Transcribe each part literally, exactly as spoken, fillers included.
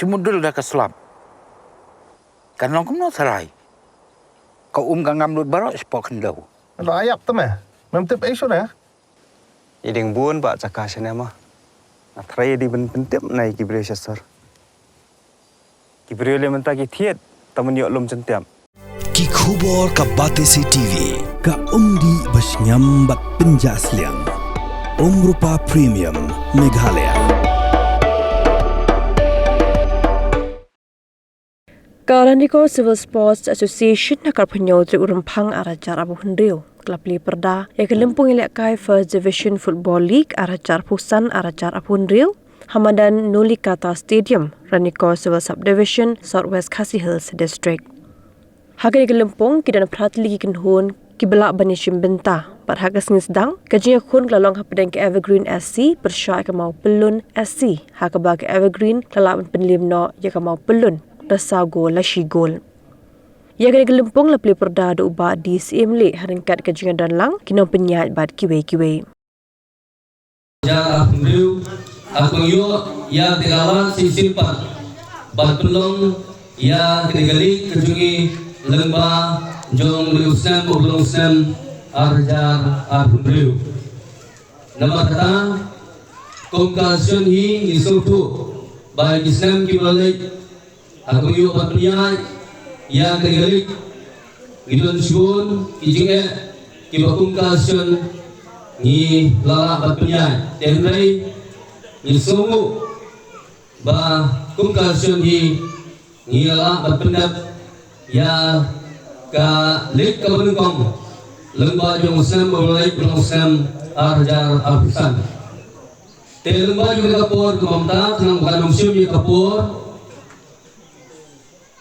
Te mudul da ka slap. Kan long kumno tharai. Ka um ka ngam lut baroh shapoh khyndew. Lo ayap te me. Mem tip ai shu ne. I ding bun ba jaka shane ma. Nga tharai i ding ban pyntip na i ki briew sha sor. Ki briew le mynta ki thied ta man ïoh lum jyntiap. Ki khubor ka Batesi T V, ka umdih ba shngiam bad pynjah sliang. Umrupa Premium, Meghalaya. Ka Ranikor Civil Sports Association ha ka arphew hynñiew tarik u Rymphang arhajar arphew hynriew ka la plie pyrda ïa ka lympung ïalehkai First Division Football League arhajar arphew san arhajar arphew hynriew ha madan Nolikata Stadium, Ranikor Civil Subdivision, South West Khasi Hills District. Ha kane ka lympung ki don phra tylli ki kynhun kiba lah ban ïashim bynta. Bad ha ka sngi sdang, ka jingïakhun ka la long hapdeng ka Evergreen S C pyrshah ïa ka Mawpyllun S C, ha kaba ka Evergreen ka la lah ban pynliem noh ïa ka Mawpyllun da saw gol la shi gol. Ïa kane ka lympung la plie pyrda da u Bah D Syiem Lieh ha ryngkat ka jingïadon lang ki nongpynïaid bad kiwei kiwei. Jar arphew hynriew, ha ka ïoh ïa ka lad shisien pat ban pynlong ïa ka lig ka jong ngi lyngba jong u snem ba u long snem arhajar arphew hynriew. Namar kata, kum ka association hi ngi sngewthuh ba ki snem kiba la leit, ha ka ïoh ban pynïaid ïa ka lig, ngi don shibun ki jingeh kiba kum ka association ngi la lah ban pynïaid. Te hynrei ngi sngewnguh ba kum ka association hi ngi la lah ban pyndep ïa ka lig kaba nyngkong lyngba jong u snem ba la leit, u snem arhajar arphew san. Te lyngba jong ka por kaba mynta, khnang ba kan ym shim ïa ka por,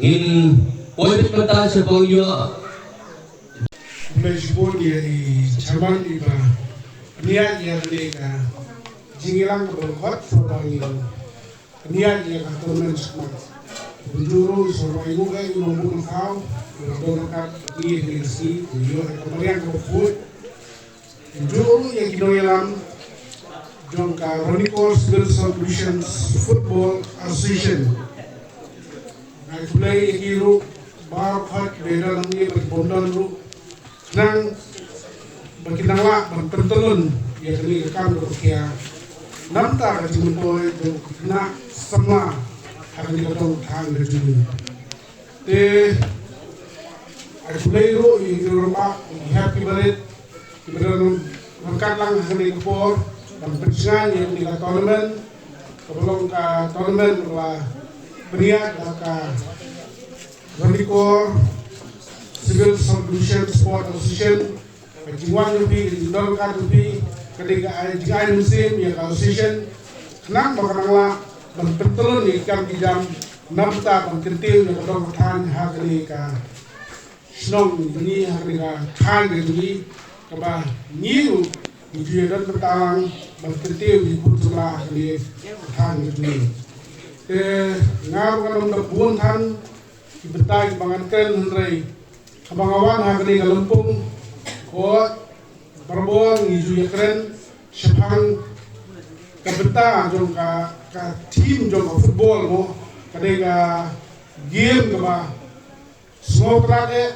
ngin poi beit mynta sha ba u ïoh. Khublei shibun ïa i chairman iba pynïaid ïa kane ka jingïalang kaba khot, sha ba ngin pynïaid ïa ka tournament shipang. Bynta ruh sha ba i ngu ka i nongbud nongkhaw, iba don ryngkat ïa kane ka sngi, ïoh ïa ka mariang kaba khuid. Ngi ju ïa ki nongïalam jong ka Ranikor Civil Subdivision Football Association. Nga khublei ïa ki ruh baroh kiba don hangne bad kiba ym don ruh, khnang ba kin nang lah ban pyntyllun ïa kane ka kam kaba khia na bynta ka jingmyntoi jong ki khynnah samla ha kane ka dong thaiñ ka jong ngi. Te nga khublei ruh ïa ki rangbah, ïa ki hep ki barit kiba don ryngkat lang ha kane ka por ban pynshngaiñ ïa kane ka tournament kaba long ka tournament kaba la pynïaid da ka Ranikor Civil Subdivision Sport Association. Ka jingwan jong phi, ka jingdon ryngkat jong phi, ka dei ka ai, jingai mynsiem ïa ka association, khnang ba kan nang lah ban pyntyllun ïa ki kam ki jam na bynta ban kyntiew ïa ka dong ka thaiñ ha kane ka shnong jong ngi, ha kane ka thaiñ jong ngi, kaba ngi ruh ngi ju ïadon bynta lang ban kyntiew ïa ki khun samla ha kane ka thaiñ jong ngi. Te nga ruh ngan ym da bun than ki bynta kiba ngan kren, hynrei haba nga wan ha kane ka lympung, ko barabor ngi ju ïakren shaphang ka bynta jong ka, ka team jong ka football mo, ka dei ka game kaba sngewtynnat eh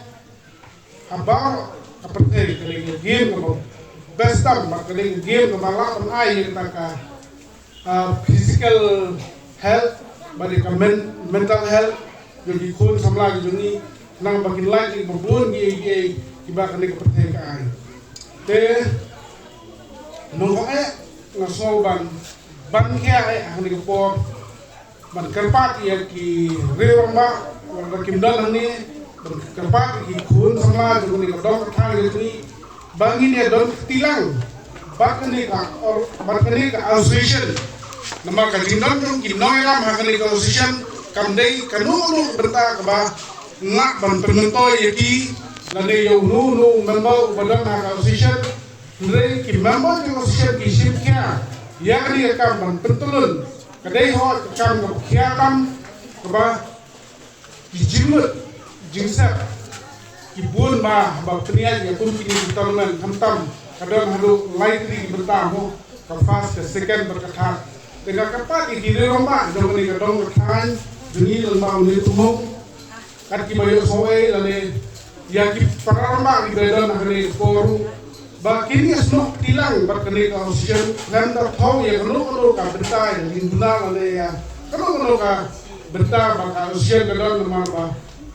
ha baroh ka pyrthei, ka dei ka game kaba best tam, bad ka dei ka game kaba lah ban ai ïa kata ka ah, physical health, bad ka men-, mental health jong ki khun samla ki jong ngi, khnang ba kin lait ïa kiba bun ki, ki, kiba kane ka pyrthei ka ai. Te nongkong eh nga sngew ban, ban khia eh ha kane ka por ban kyrpad ïa ki riew rangbah, wat la kim don hangne, ban kyrpad ïa ki khun samla jong kane ka dong ka thaiñ ka jong ngi, ba ngin ïa don kti lang bad kane ka or-, bad kane ka association. Namar ka jingdon jong ki nongïalam ha kane ka association kam dei kano kano ka bynta kaba nga lah ban pynmyntoi ïa ki lane ïa uno uno u member uba don ha ka association. Hynrei ki member jong ka association ki shim khia ïa kane ka kam ban pyntyllun. Ka dei hooid ka kam kaba khia tam kaba ki jingmut jingsep ki bun ba, ba pynïaid ïa kum kine ki tournament, khamtam ka don haduh lai tylli ki bynta mo, ka first, ka second bad ka third. Te nga kyrpad ïa ki rangbah jong kane ka dong ka thaiñ jong ngi, lem bad u Nongthymmong, kat kiba ïohsngew lane ïa ki para rangbah kiba don ha kane ka por ruh, ba kin ïa snoh kti lang bad kane ka association, khlem da thaw ïa kano kano ka bynta ïa ka jingduna lane ïa kano kano ka bynta ba ka association ka don, namar ba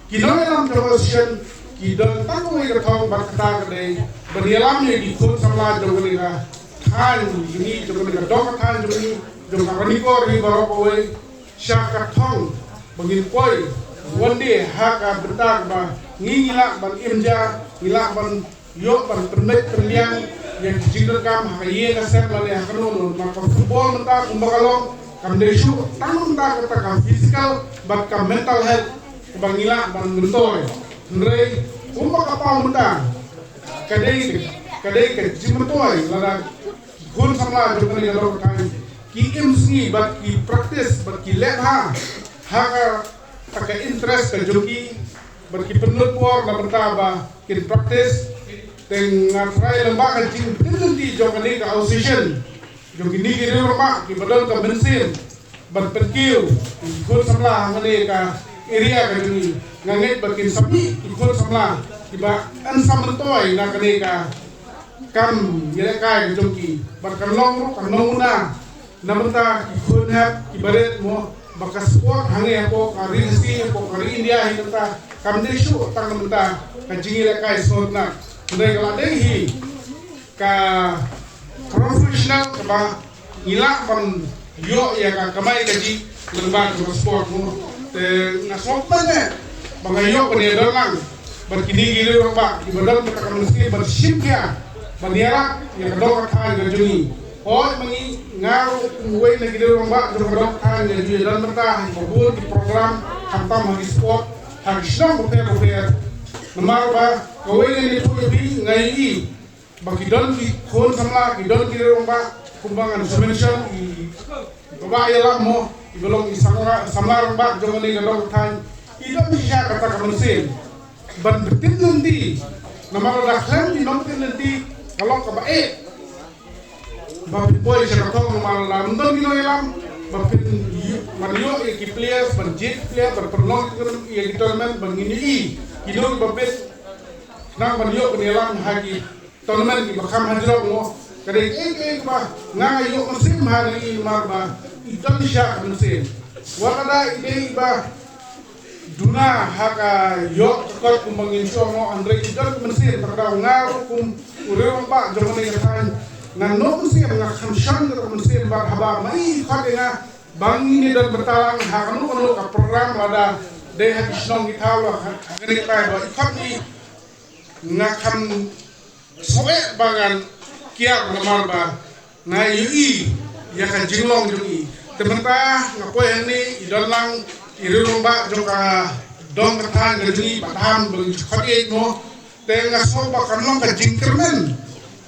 ki nongïalam jong ka association ki don tang kawei ka thong bad kata ka dei ban ïalam ïa ki khun samla jong kane ka thaiñ jong ngi, jong kane ka dong ka thaiñ jong ngi, jong ka Ranikor hi baroh kawei, sha ka thong ba ngin poi one day ha ka bynta ba ngi, ngi lah ban im ja, ngi lah ban ïoh ban pynbeit pynbiang ïa ka jingdonkam ha ka ïing ka sem lane ha kano kano. Namar ka football mynta kumba ka long, kam dei shuh tang mynta kata ka physical bad ka mental health kaba ngi lah ban myntoi. Hynrei kumba ka paw mynta, ka dei, ka dei ka jingmyntoi lada ki khun samla jong kane ka dong ka thaiñ ki im sngi bad ki practice bad ki leh bha ha kata ka interest ka jong ki, bad ki pynlut por na bynta ba kin practice. Te nga trai lem bad ka jingpynlong jong kane ka association jong kine ki rangbah kiba don ka mynsiem ban pynkiew ki khun samla ha kane ka area ka jong ngi. Nga ngeit ba kin sa mih ki khun samla kiba yn sa myntoi na kane ka kam ïalehkai ka jong ki, bad kan long ruh ka nongmuna na bynta ki khun hep kiba rit mo, ba ka sport hangne hapoh ka ri Khasi, hapoh ka ri India hi mynta kam dei shuh tang na bynta ka jingïalehkai sngewtynnat. Hynrei ka la dei hi ka professional kaba ngi lah ban ïoh ïa ka kamai kajih lyngba jong ka sport mo. Te nga sngewbha eh ba nga ïoh ban ïadon lang bad kine ki rangbah kiba don kata ka mynsiem ban shim khia ban ïarap ïa ka dong ka thaiñ ka jong ngi. Hooid, ma ngi, nga ruh kum uwei na ki rangbah jong ka dong ka thaiñ ka jong ngi, don mynta ha kiba bun ki program, khamtam ha ki sport ha ki shnong bapher bapher. Namar ba kawei ngan ïathuh ïa phi, nga ïohi ba ki don ki khun samla, ki don ki rangbah, kumba ngan sa mention i Bah Ïalam mo, iba long i samla, samla rangbah jong kane ka dong ka thaiñ, i don shisha kata ka mynsiem ban btin lynti. Namar lada khlem ki nongtin lynti, ka long kaba eh ba phin poi sha ka thong, namar lada ym don ki nongïalam ba phin ïoh, ban ïoh ïa ki players, ban jied ki players, ban pynlong ïa ki tournament, ban ngin ïohi kino kiba bit, khnang ban ïoh ban ïalam ha ki tournament kiba kham hajrong mo. Ka dei kaei kaei kaba nga nga ïoh mynsiem ha ngi, namar ba i don shisha ka mynsiem. Wat lada i dei iba duna ha ka ïoh ka kot kumba ngin shu ong mo, hynrei i don ka mynsiem. Te ka daw nga ruh kum u rangbah jong kane ka thaiñ, nga noh mynsiem, nga kham shong ka mynsiem bad haba ma i khot ïa nga ba ngin ïadon bynta lang ha kano kano ka program, lada dei ha ki shnong ki thaw, ha kane ka thaiñ ba i khot ïa nga, kham sngewbha ba ngan kiar, namar ba nga ïohi ïa ka jinglong jong i. Te mynta nga poi hangne, i don lang i rangbah jong ka dong ka thaiñ ka jong i, Bah Tham, ba ngi ju khot ïa i mo. Te nga sngew ba kan long ka jingkyrmen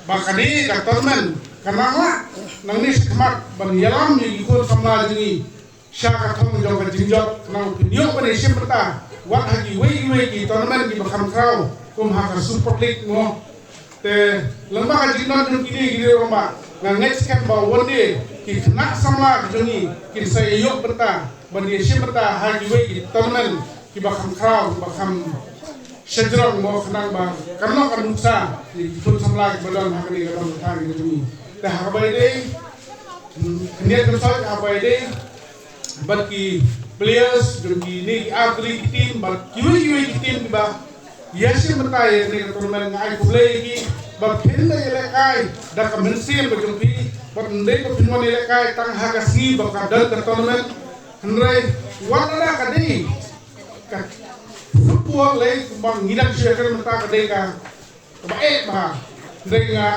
ba kane ka tournament kan nang lah nangne shakhmat ban ïalam ïa ki khun samla jong i sha ka thong jong ka jingjop, khnang phin ïoh ban ïashim bynta wat ha kiwei kiwei ki tournament kiba kham khraw, kum ha ka Super League mo. Te lyngba ka jingdon jong kine ki rangbah, nga ngeit skhem ba one day ki khynnah samla ki jong ngi kin sa ïoh bynta ban ïashim bynta ha kiwei ki tournament kiba kham khraw, kiba kham shajrong mo, khnang ba kan long ka nuksa ïa ki khun samla kiba don ha kane ka dong ka thaiñ ka jong ngi. Te ha kaba ïadei, hmm, khyndiat kan soi ha kaba ïadei bad ki players jong kine ki artylli ki team bad kiwei kiwei ki team kiba ïashim bynta ïa kane ka tournament, nga ai khublei ïa ki ba phin da ïalehkai da ka mynsiem ka jong phi, bad ym dei ba phin wan ïalehkai tang ha ka sngi ba ka don ka tournament. Hynrei wat lada ka dei ka football lei kumba ngi dang shu ïakren mynta, ka dei ka kaba eh bha. Hynrei nga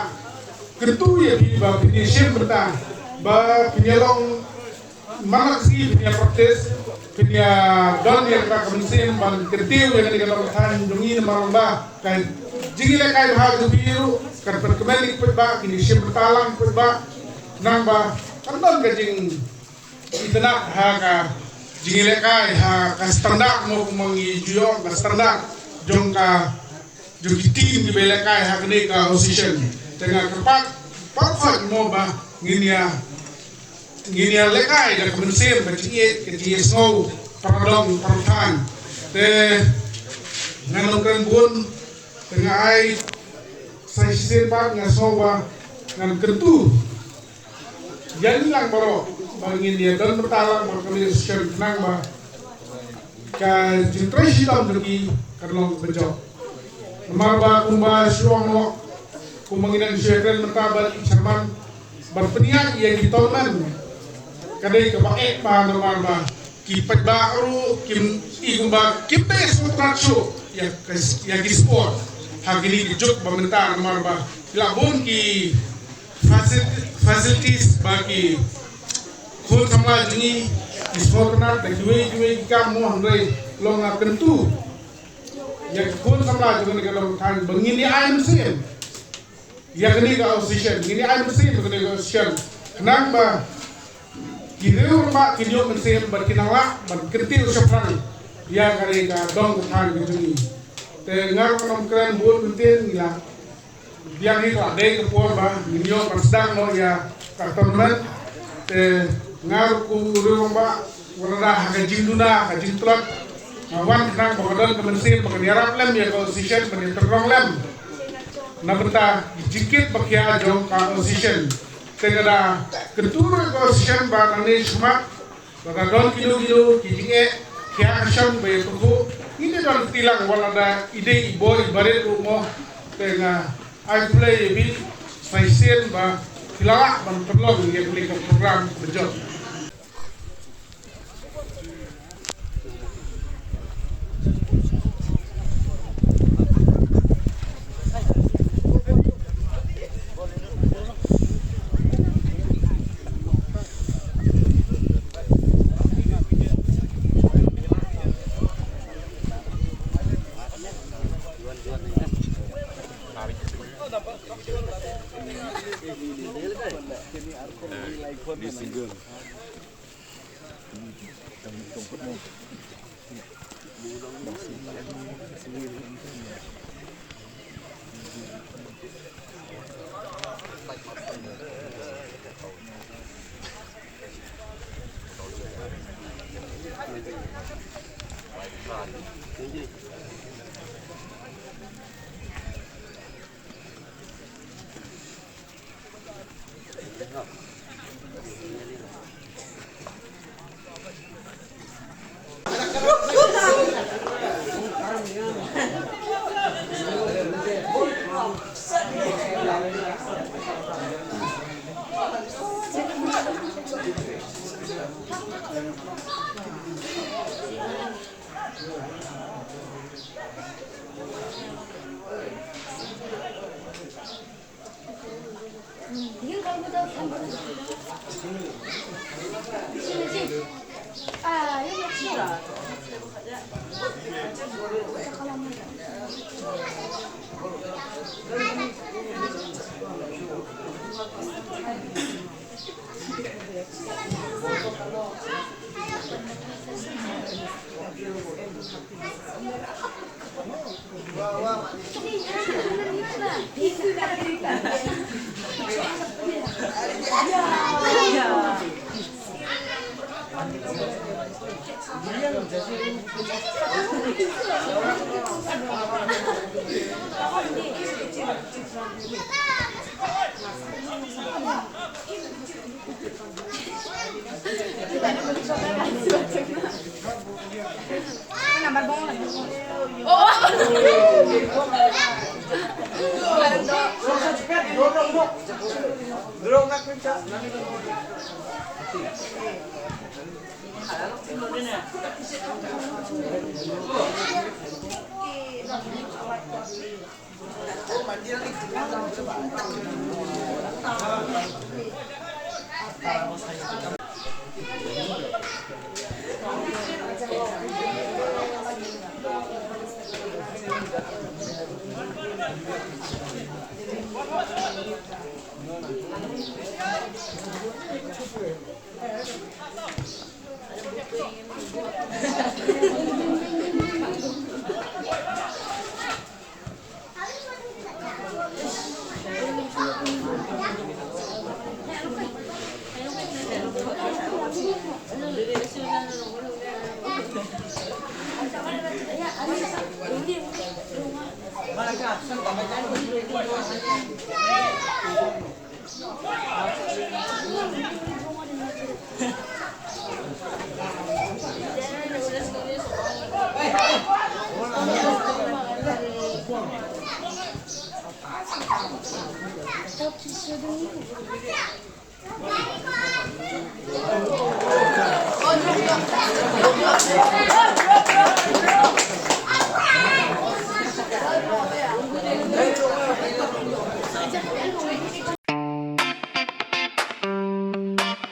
kyntu ïa phi ba phin ïashim bynta, ba phin ïalong man la ka sngi, phin ïa practice, phin ïa don ïa kata ka mynsiem ban kyntiew ïa kane ka dong ka thaiñ jong ngi, namar ba ka jingïalehkai bha jong phi ruh kan pynkmen ïa ki paidbah, kin ïashim bynta lang ki paidbah, khnang ba kan don ka jing itynnad ha ka jingïalehkai, ha ka standard mo, kumba ngi ju ong, ka standard jong ka, jong ki team kiba ïalehkai ha kane ka association. Te nga kyrpad, kyrpad mo ba ngin ïa Ngin ïa lehkai da ka mynsiem, ka jingïeit, ka jingïasngew para dong para thaiñ. Te ngan ong kren bun, te nga ai sa shisien pat nga sngew ba ngan kyntu ïa ngi lang baroh ba ngin ïa don bynta lang bad kane ka session khnang ba ka jingtrei shitom jong ki kan long kaba jop. Namar ba kumba shu ong noh, kumba ngi dang shu ïakren mynta bad i chairman, ban pynïaid ïa ki tournament ka dei kaba eh bha, namar ba ki paidbah ruh kim i kumba kim dei sngewtynnat shuh ïa ka, ïa ki sport ha kine ki juk ba mynta, namar ba ki la bun ki facil-, facilities ba ki khun samla jong ngi ki sngewtynnat da kiwei kiwei ki kam mo, hynrei long nga kyntu ïa ki khun samla jong ngi ka dong thaiñ ba ngin ïa ai mynsiem ïa kane ka association, ngin ïa ai mynsiem ïa kane ka association khnang ba ki riew rangbah kin ïoh mynsiem bad kin nang lah ban kyntiew shaphrang ïa kane ka dong ka thaiñ ka jong ngi. Te nga ruh ngam kren bun, myntien ngi la biang hi, ka la dei ka por ba ngin ïoh ban sdang noh ïa ka tournament. Te nga ruh ko riew rangbah, wat la da ha ka jingduna, ha ka jingtlot, nga wan khnang ba ka don ka mynsiem ba kan ïarap lem ïa ka association, ban ïatynrong lem na bynta ki jingkit ba khia jong ka association. Te nga da kyntu ruh ïa ka association ba nangne shakhmat lada don kino kino ki jingeh, khia ka shong ba ïa kyntu, ngin ïa don kti lang, wat la da i dei i bor i barit ruh mo. Te nga ai khublei ïa phi sa shisien ba phi la lah ban pynlong ïa kane ka program ba jop.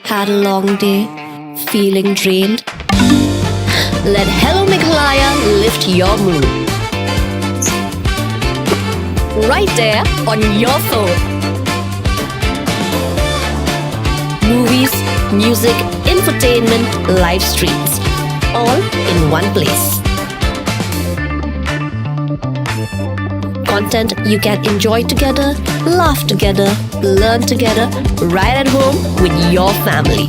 Had a long day? Feeling drained? Let Hello Meghalaya lift your mood. Right there on your phone. Movies, music, entertainment, live streams, all in one place. Content you can enjoy together, laugh together, learn together, right at home with your family.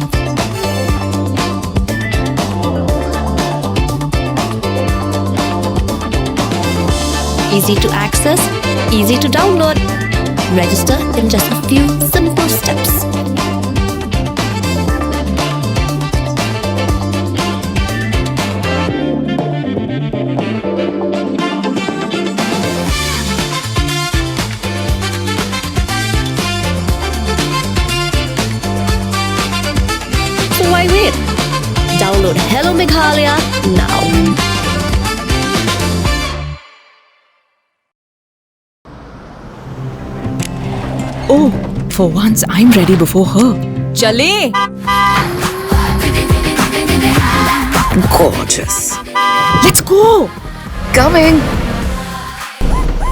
Easy to access, easy to download. Register in just a few simple steps. So why wait? Download Hello Meghalaya now. Oh, for once I'm ready before her. चले। Gorgeous. Let's go. Coming.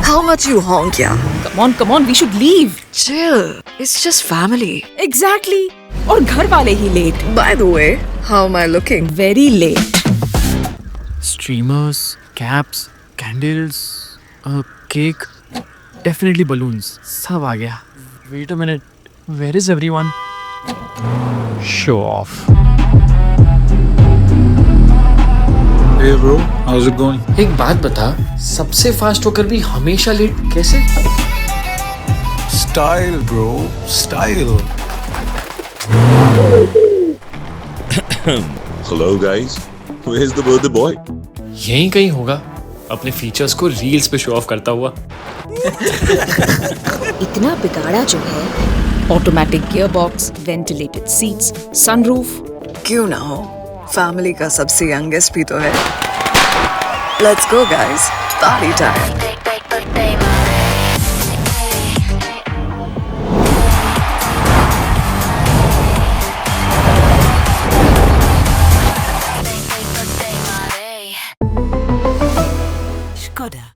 How much you honk, yeah? Come on, come on, we should leave. Chill. It's just family. Exactly. और घर वाले ही late. By the way, how am I looking? Very late. Streamers, caps, candles, a cake, definitely balloons. सब आ गया. Wait a minute. Where is everyone? Show off. Hey bro, how's it going? एक बात बता, सबसे फास्ट होकर भी हमेशा लेट कैसे? Style bro, style. Hello guys, where's the birthday boy? यहीं कहीं होगा, अपने फीचर्स को रील्स पे शो ऑफ करता हुआ. इतना बिगाड़ा जो है. Automatic gearbox, ventilated seats, sunroof. क्यों ना हो, फैमिली का सबसे यंगेस्ट भी तो है. Let's go guys, party time. Skoda.